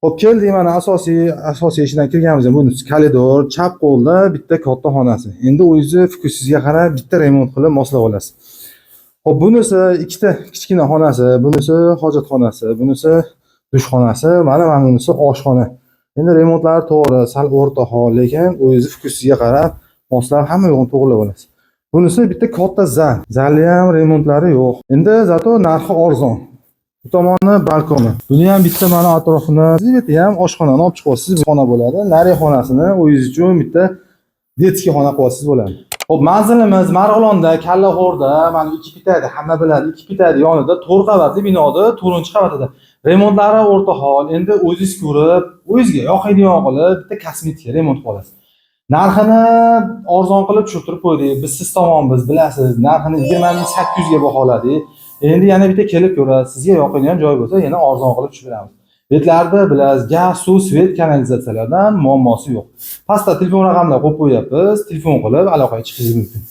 Xo'p, keldik mana asosiy eshigidan kirganimizda bunisi koridor, chap qo'lda bitta katta xonasi. Endi o'zingizni вкус ingizga qarab bitta remont qilib moslab olasiz. Xo'p, bunisi ikkita kichkina xonasi, bunisi hojatxonasi, bunisi dush xonasi, mana bunisi oshxona. Endi remontlari to'g'ri, sal o'rta hol, lekin o'zingizni вкус ingizga qarab moslab hamma yo'g'ini to'g'rilab olasiz. Bunisi bitta katta zal. Zalni ham remontlari yo'q. Endi зато narxi arzon. Bu tomoni balkoni. Buni ham bitta mana atrofini, bu yerda ham oshxonani olib chiqyapsiz, xona bo'ladi. Nari xonasini o'zingiz uchun bitta детский xona qilib olsangiz bo'ladi. Xo'p, manzilimiz Marg'ilonda, Kallaxo'rda, mana ikki pitaydi, hamma biladi, ikki pitaydi yonida 4 qavatli binoda, 4-qavatida. Remontlari o'rta hol. Endi o'zingiz ko'rib, o'zingizga yoqadigan qilib bitta kosmetika remont qilib olasiz. Narxini arzon qilib tushirtirib qo'ydik. Biz siz tomonmiz, bilasiz. Narxini 20 800 ga baholadik. Endi yana bitta kelib ko'rasiz. Sizga yoqadigan joy bo'lsa, yana arzon qilib tushirib beramiz. Betlarda bilasiz, gaz, suv, свет, kanalizatsiyalardan muammosi yo'q. Pastda telefon raqamlar qo'yib qo'yapmiz. Telefon qilib aloqaga chiqishingiz mumkin.